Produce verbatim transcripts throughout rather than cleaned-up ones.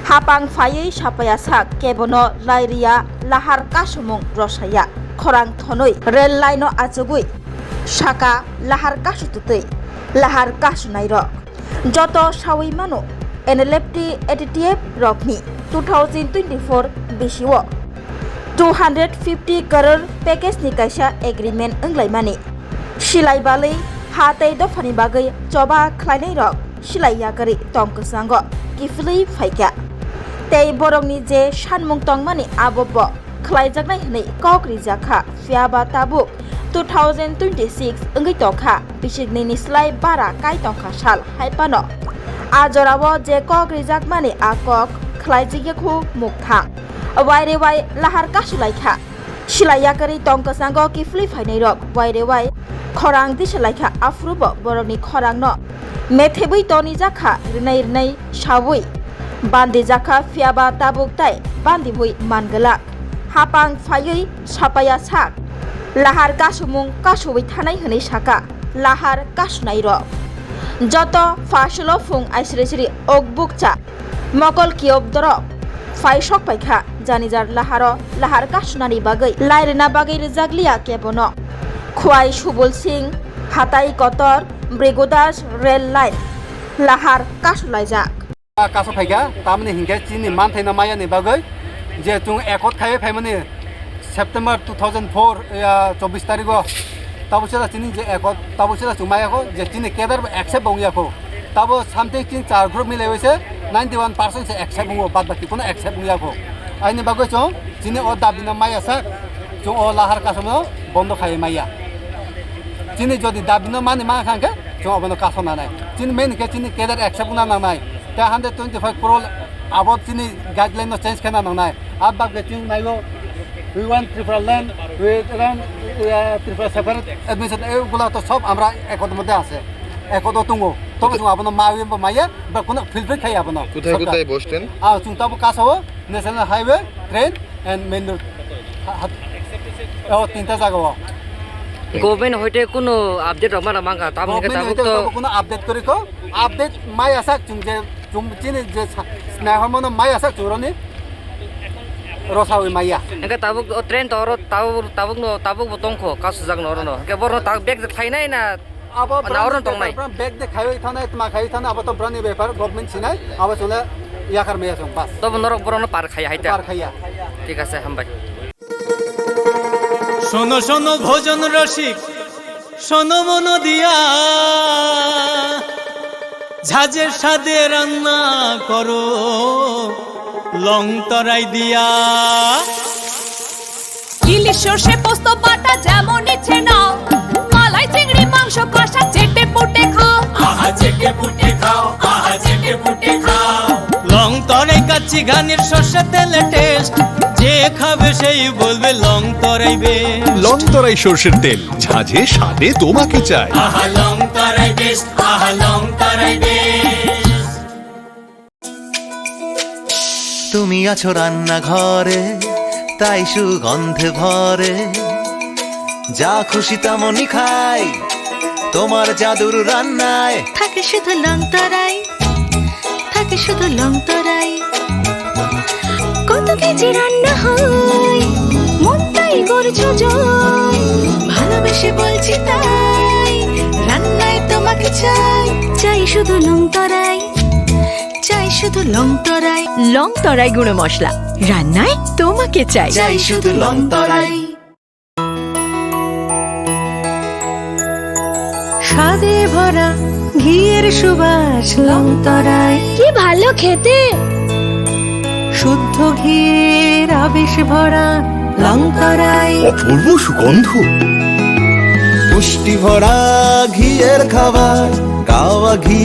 Hapang phaiwi sapaya sak kebono lairiya lahar kasumung rosaya. Khorang thonwi rel line no achugwi saka lahar kasu tutwi lahar kasunai rok. Joto sawi mano N L F T A T T F rokni two thousand twenty-four bisio two hundred fifty crore package ni kaisa agreement wnglaimani. Silai balwi ha tei dophani bagwi choba khlainairok silai yakarwi tong kwchango kiphilwi phaikha. Tei borokni je sanmung tongmani abo bo khlaijaknai hwnwi kok rijakha, phiyaba tabuk two thousand twenty-six wngwi tongkha, bisikni ni slai bara kai tongkha sal hai phano. A jorao je kok rijakmani a kok khlaijak yakhu mukthang. Waire wai lahar kasu laikha. Silai yakarwi tong kwchango kiphilwi phainairok waire wai khorang disa laikha, aphuru bo borokni khorangno methebwi tonijakha, rinai rinai saui bandijakha, phiyaba tabuk tai bandibwi manglak. Hapang phaiwi sapaya sak lahar kasumung kasuwi thanai hwnwi saka lahar kasunairok. Joto phasolo phung aisri sri ok bukcha. Mokol kiyop dorok phai sok paikha, janijar laharo lahar kasunani bagwi lairina bagwi rijakliya kebono. Khwai Subul Singh, Hatai Kotor, Brigudas Rail Line lahar kasulaijak. Kaso phaikha, tamni hinkhe chini manthaino mayani bagwi je chwng ekot khaiwi phaimani September two thousand four, ya, chobbish tarigo, tabo sela chini je ekot, tabo sela chwng maya kho, je chini cadre bo accept bo wngya kho. Tabo something chini char group milai se ninety one percent se accept wngo, bad baki kono accept wngya kho. Aini bagwi chwng chini o dabi no maya sak, chwng o lahar kasam no bondo khai maya. Chini jodi dabi no mani ma khan khe, chwng abono kaso nanai. Chini main khe chini cadre accept wngna nanai. Te hundred twenty five crore abo chini guideline no change khena nangnai. Ar bak de chini naigo, we want Tripura land, we want, uh, Tripura separate administration, এগুলা তো সব আমরা একর মধ্যে আছে, একর তো তুঙ্গো। তবে তুমি আপনার মা ওই মাইয়া বা কোনো ফিল ফিল খাই আপনার কোথায় কোথায় বসতেন? আর তুমি তাবো কাছে হো, National Highway, train and main road. ও তিনটা জায়গা। Government হইতে কোনো আপডেট আমার মাঙ্গা, তাবো কোনো আপডেট করি কো, আপডেট মাই আসাক তুমি যে Chum chini je sa-, snai hormono maya sa churoni rosawi maya. Hingke tabuk o train to oro tabuk, tabuk no, tabuk bo tongkho, kasujak no oro no. Hingke borno tabuk bag je khainai na, abo na oro no tongnai? Bag de khaiwi thanai, tma khaiwi thanai, abo to brani bepar, government sinai, abo chole yakar maya chong bas. To bo norok borno par khaiya haita. Par khaiya. Thik ase, hambai. শোনো শোনো ভোজন রসিক, শোনো মন দিয়া, ঝাঁঝের স্বাদে রান্না করো লং তরাই দিয়া। ইলিশ সর্ষে পোস্ত বাটা যেমন ইচ্ছে নাও, মালাই চিংড়ি মাংস কষা চেটে পুটে খাও। আহা চেটে পুটে খাও, আহা চেটে পুটে খাও। লং তরাই কাচ্চি ঘানির সর্ষে তেলে টেস্ট, যে খাবে সেই বলবে লং তরাই বেস্ট। লং তরাই সর্ষের তেল, ঝাঁঝে স্বাদে তোমাকে চাই। আহা লং তরাই বেস্ট, আহা লং তরাই বেস্ট। তুমি আছো রান্নাঘরে, তাই সুগন্ধে ভরে। যা খুশি তেমনই খাই, তোমার জাদুর রান্নায়। থাকে শুধু লং তরাই, থাকে শুধু লং তরাই। কত কেজি রান্না হয়, মনটাই করছো জয়। ভালোবেসে বলছি তাই, রান্নায় তোমাকে চাই। চাই শুধু লং তরাই, চাই শুধু লং তরাই। লং তরাই গুঁড়ো মশলা, রান্নায় তোমাকে চাই। চাই শুধু লং তরাই। স্বাদে ভরা ঘিয়ের সুবাস লং তরাই। কি ভালো খেতে! শুদ্ধ ঘিয়ের আবেশ ভরা লং তরাই। অপূর্ব সুগন্ধ। পুষ্টি ভরা ঘিয়ের খাবার, গাওয়া ঘি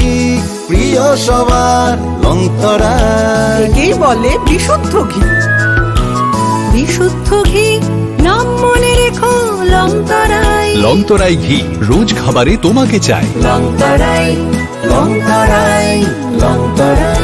প্রিয় সবার লং তরাই। একেই বলে বিশুদ্ধ ঘি। বিশুদ্ধ ঘি, নাম মনে রেখো লং তরাই। লং তরাই ঘি, রোজ খাবারে তোমাকে চাই। লং তরাই, লং তরাই, লং তরাই।